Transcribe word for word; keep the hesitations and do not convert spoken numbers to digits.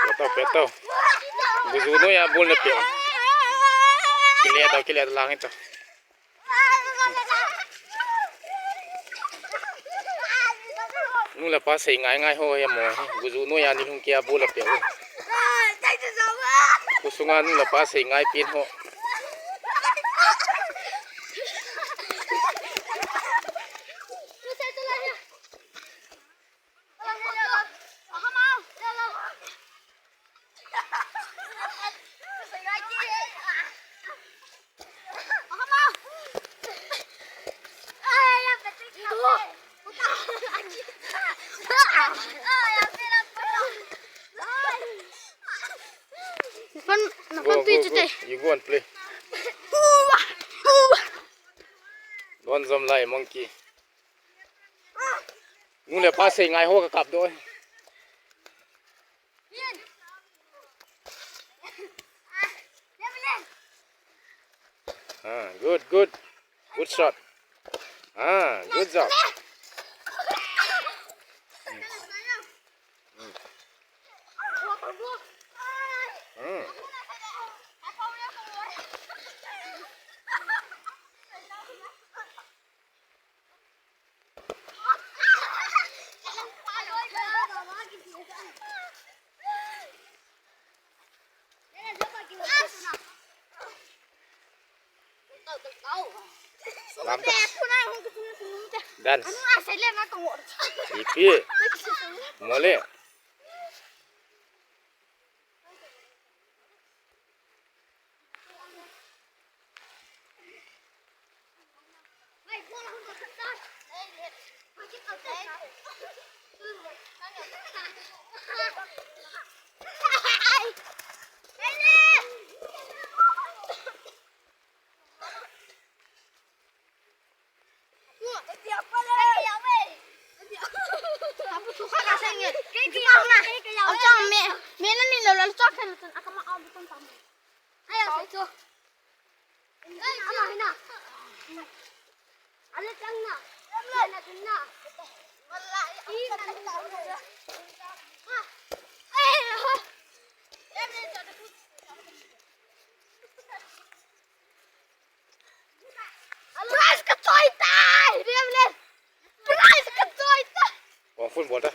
Peto, peto. Guju noiya ball napeh. Kile tao, kile tao, lang ito. Nu le pa sei ngai ngai ho hi mo hi. Guju noiya ni lhung kia ball napeh. Khosunga nu le pa sei ngai pen ho. Go, go, go. You go and play. Don't jump like monkey. Nu le pa sei ngai ho ka kap doh. Ah, good, good. Good shot. Ah, good job. Mm. Mm. Lam ta. Dance. Ipi. Mole. Prize ka choi tai! Prize ka choi tai! Kung fu bol ta.